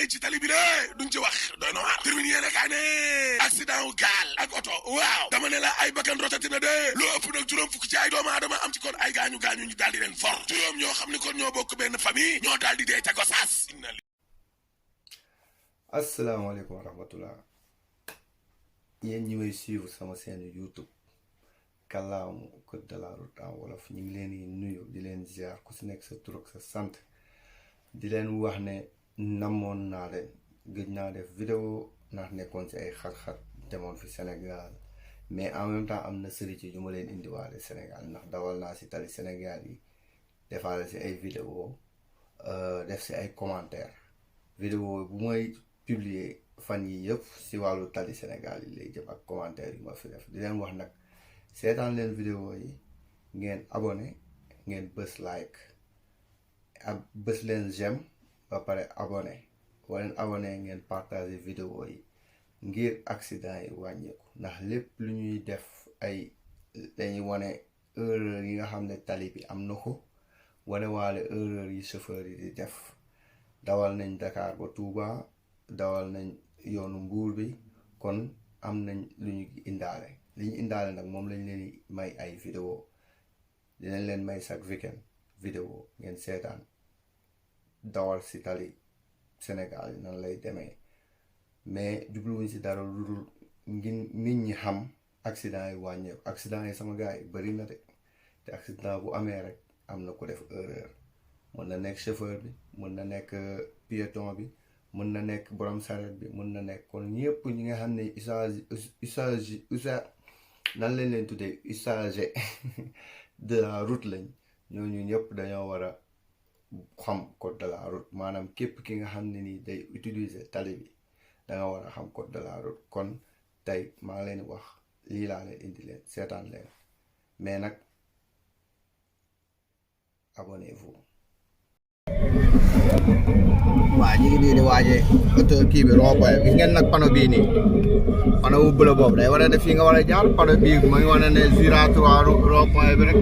day ci tali bi de duñ ci wax doy na waar termine yéene kaa ne accident wu gaal ak oto waaw dama ne la ay bakkan rotati na de lu ëpp nag juróom fukk ci ay doomu aadama am ci kon ay gaañu ñu daal di leen for juróom ñoo xam ni kon ñoo bokk benn famille ñoo daal di dee ca Gosaas. asalaamaaleykum wa rahmatullah yéen ñi may suivre sama chaîne YouTube kàllaamu code de la route en wolof ñu ngi leen di nuyu di leen ziar ku si nekk sa tur ak sa sant di leen wax ne namoon naa leen gëj naa def vidéo ndax nekkoon si ay xat-xat demoon fi Sénégal mais en même temps am na sëriñ yu ma leen indiwaale Sénégal ndax dawal naa si tali Sénégal yi defaale si ay vidéo def si ay commentaires vidéo bu may publier fan yi yëpp si wàllu tali Sénégal yi lay jëm ak commentaires yu ma fi def di leen wax nag seetaan leen vidéo yi ngeen abonné ngeen bës like ak bës leen j'aime ba pare abonné wala leen abonné ngeen partager vidéo yi ngir accident yi wàññeeku ndax lépp lu ñuy def ay dañuy wane erreur yi nga xam ne tali bi am na ko wane waale erreur yi chauffeur yi di def dawal nañ Dakar ba Touba dawal nañ yoonu Mbuur bi kon am nañ lu ñu indaale li ñu indaale nag moom lañ leen may ay vidéo dinañ leen may chaque weekend vidéo ngeen seetaan dawal si tali Sénégal yi nan lay demee mais jubluwuñ si dara lu dul ngir nit ñi xam accident yi wàññeeku accident yi sama gars yi bari na de te accident bu amee rek am na ko def erreur mën na nekk chauffeur bi mën na nekk piéton bi mën na nekk borom saret bi mën na nekk kon ñëpp ñi nga xam ne usage nan lañ leen tuddee usager de la route lañ ñooñu ñëpp dañoo war a xam code de la route maanaam képp ki nga xam ne nii day utiliser tali bi danga war a xam code de la route kon tey maa leen wax lii laa leen indi leen seetaan leen mais nag abonnez-vous. waaw ñu ngi nii di waaje auto kii bi rond-point gis ngeen nag panneau bii nii panneau bu bleu boobu day wane ne fii nga war a jaar panneau bii ma ngi wane ne suis rond-point bi rek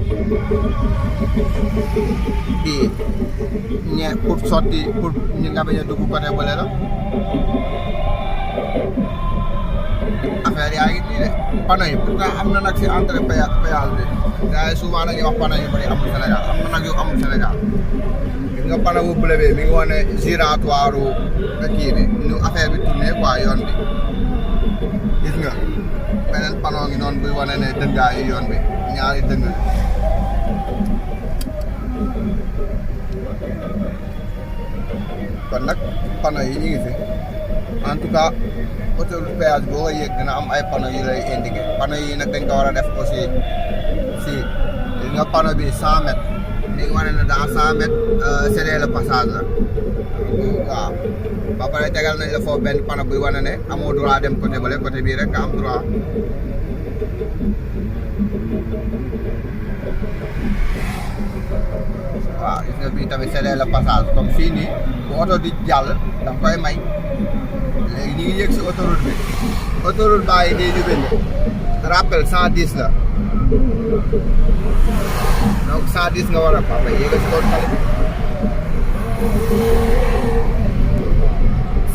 bii pour sotti pour ñi nga bañ a dugg côté bële la affaire yaa ngi nii de panneau yi pourtant am na nag si entrée péage bi gars yi souvent dañuy wax panneau yu bëri amul Sénégal am na nag yu amul Sénégal nga panneau bu bleu bi mi ngi wane giratoire kii bi nu affaire bi tourné quoi yoon bi gis nga beneen panneau ngi noonu buy wane ne dëngaayu yoon bi ñaari dëng kon nag panneau yi ñu ngi fi en tout cas autoroute péage boo ko yéeg dina am ay panneau yu lay indiqué panneau yi nag dañ ko war a def aussi si gis nga panneau bi 100 mètres li nga wane ne dans 100 mètres cédé le passage la waaw ba pare tegal nañ la foofu benn panneau buy wane ne amoo droit dem côté bële côté bii rek nga am droit waaw gis nga bii tamit cédé le passage comme fii nii bu oto di jàll daf koy may léegi ñu ngi yëg si autoroute baa yi nii ñu bind rappel 110 la donc 110 nga war a papa yéega si koon tali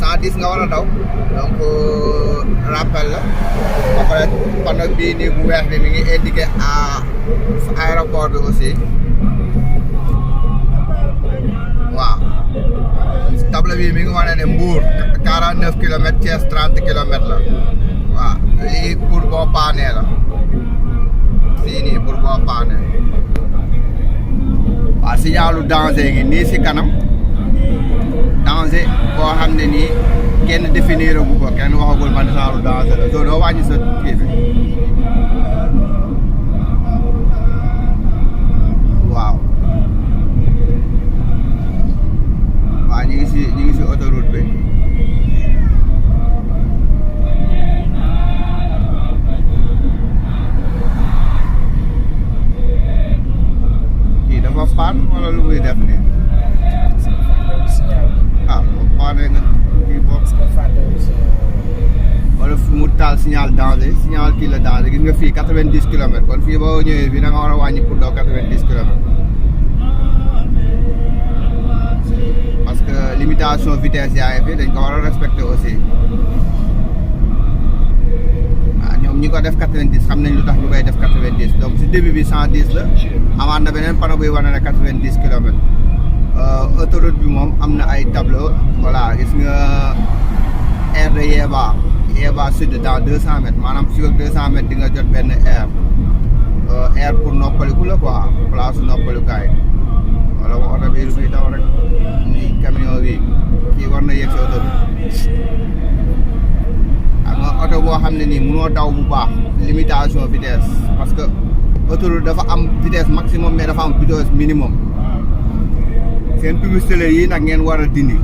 110 nga war a daw donc rappel la ba pare panneau bii nii bu weex bi mi ngi indiqué à aéroport bi aussi waaw table bi mi ngi wane ne Mbour 49 kilomètres Thiès 30 kilomètres la waaw lii pour boo paanee la fii nii pour boo paanee waaw signalu danger ngi nii si kanam danger boo xam ne nii kenn définir gu ko kenn waxagul man signalu danger la soo doo wàññi sa kii bi waaw waaw ñu ngi si autoroute bi kii dafa paan wala lu muy def nii ah moom paane nga kii boobu wala fu mu taal signal danger signal kii la danger gis nga fii 90 kilomètres kon fii boo ñëwee fii da nga war a wàññi pour daw 90 kilomètres parce que limite limitation vitesse yaa ngi fi dañ ko war a respecter aussi waaw ñoom ñi ko def 90 xam nañ lu tax ñu koy def 90 donc si début bi 110 la amaat na beneen panneau buy wane ne 90 kilomètres autoroute bi moom am na ay tableau voilà gis nga aire de Yeba sud dans 200 mètres maanaam fii ak 200 mètres di nga jot benn aire pour noppaliku la quoi place noppalikaay wala mu oto bi luy daw rek ni camion bi kii war na yegg si autoroute xam nga oto boo xam ne nii mënoo daw bu baax limitation vitesse parce que autoroute dafa am vitesse maximum mais dafa am vitesse minimum seen publicité yi nag ngeen war a dindi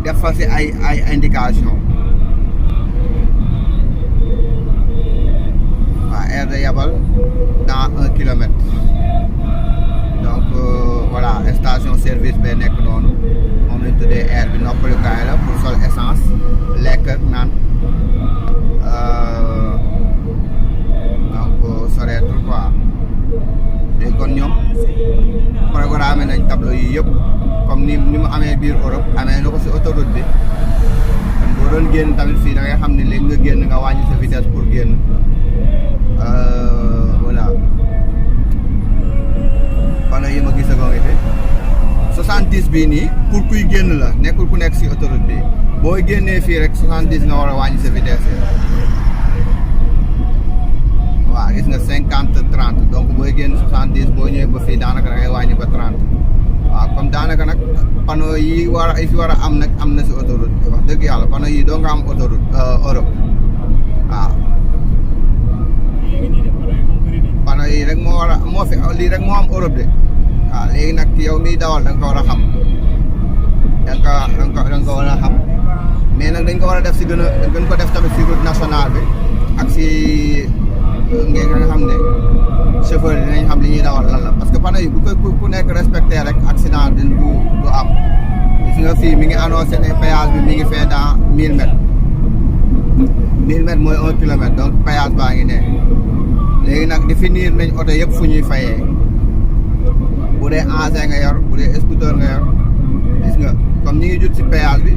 def fa si ay indication waa aire de Yabal dans 1 kilomètre donc voilà station service bee nekk noonu moom lañ tuddee aire bi noppalukaay la pour sol essence lekk naan donc soreetul quoi léegi kon ñoom programme nañ tableau yi yëpp comme ni mu amee biir Europe amee na ko si autoroute bi kon boo doon génn tamit fii da ngay xam ne léegi nga génn nga wàññi sa vitesse pour génn voilà panneau yi ma gis ko ngi fi 70 bii nii pour kuy génn la nekkul ku nekk si autoroute bi booy génnee fii rek 70 nga war a wàññi sa vitesse waaw gis nga 50 30 donc booy génn 70 boo ñëwee ba fii daanaka da ngay wàññi ba 30 waaw comme daanaka nag panneau yi fi war a am nag am na si autoroute wax dëgg yàlla panneau yi doo nga am autoroute Europe waaw panneau yi rek moo fi lii rek moo am Europe de waaw léegi nag yow miy dawal da nga ko war a xam da nga ko war a xam mais nag dañ ko war a def si gën ko def tamit si route nationale bi ak si ngeen nga xam ne chauffeur yi dinañ xam li ñuy dawal lan la parce que panneau yi bu ko ku nekk respecté rek accident du am gis nga fii mi ngi annoncé ne péage bi mi ngi fee dans 1000 mètres 1000 mètres mooy 1 kilomètre donc péage baa ngi ne léegi nag définir nañ oto yëpp fu ñuy fayee bu dee engin nga yor bu dee scooter nga yor gis nga comme ñi ngi jut si péage bi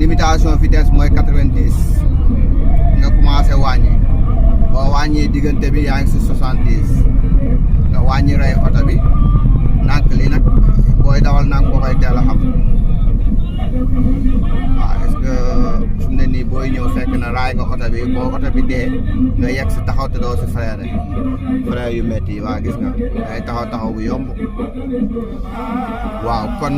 limitation vitesse mooy 90 nga commencé wàññi boo wàññi diggante bi yaa ngi si 70 nga wàññi rey oto bi nànk li nag booy dawal nànk boo koy teel a xam waaw est-ce que su ne nii booy ñëw fekk na raay nga oto bi boo oto bi dee nga yegg si taxaw te doo si frein yu métti yi waa gis nga day taxaw bu yomb waaw kon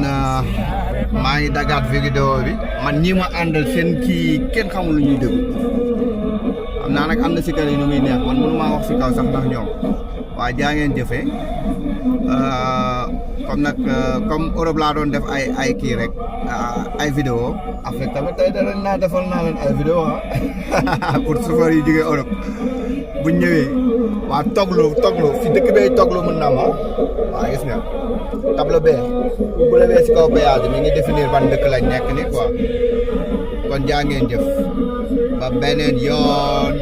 maa ngi dagaat vidéo bi man ñi ma àndal seen kii kenn xamul lu ñuy déglu xam naa nag am na si kër yi nu muy neex man mënu maa wax si kaw sax ndax ñoom waa jaa ngeen jëfee comme nag comme Europe laa doon def ay kii rek ay vidéo Afrique tamit tey da leen defal naa leen ay vidéo pour chauffeur yi jógee Europe buñ ñëwee waa toglu fi dëkk bay toglu mën naa ma waa gis nga tableau bee bu la bee si kaw péage mi ngi définir ban dëkk lañ nekk ni quoi kon jaa ngeen jëf ba beneen yoon